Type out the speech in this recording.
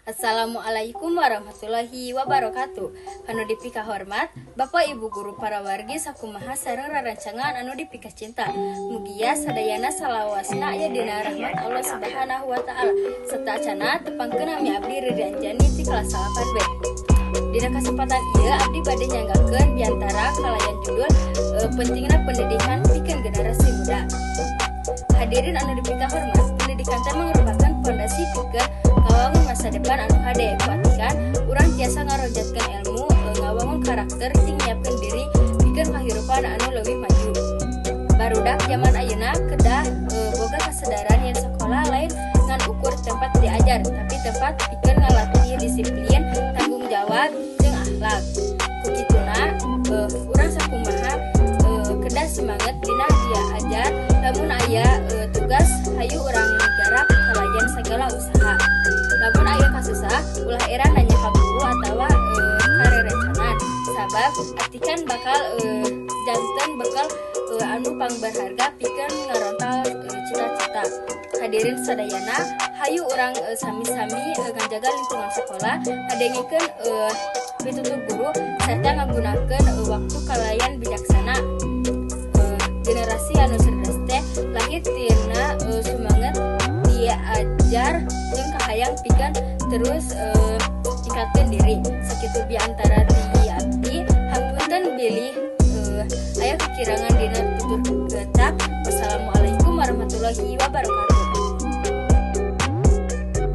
Assalamualaikum warahmatullahi wabarakatuh. Anu dipika hormat Bapak Ibu guru, para wargi sakumaha sareng rerencangan anu dipika cinta. Mugia sadayana salawasna aya dina rahmat Allah Subhanahu wa Ta'ala. Sateuacanna tepangkeun, nami abdi Riri Anjani ti kelas 8B. Dina kesempatan ieu abdi bade nyanggakeun biantara kalayan judul pentingna pendidikan pikeun generasi muda. Hadirin anu dipika hormat, pendidikan teh merupakan fondasi pikeun ngawangun masa depan anu hade. Ku atikan urang tiasa ngarojatkeun ilmu, ngawangun karakter jeung nyiapkeun diri pikeun kahirupan anu leuwih maju. Barudak zaman ayeuna kedah boga kesadaran yen sekolah lain ngan ukur tempat diajar, tapi tempat pikeun ngalatih disiplin, tanggung jawab, jeung akhlak. Ku kituna urang sakumaha kedah semangat dina diajar. Lamun aya tugas, hayu urang garap kalayan segala usaha. Lamun aya kasusah, ulah era nanya ka guru atawa ka rerencangan, sabab atikan bakal janten bekal anu pangberharga pikeun ngarontal cita-cita. Hadirin sadayana, hayu urang sami-sami ngajaga lingkungan sekolah, ngadengekeun pitutur guru, serta ngagunakeun waktu kalayan bijaksana. Generasi anu cerdas teh lahir tina semangat diajar jeung kahayang pikeun terus ningkatkeun diri. Sakitu biantara.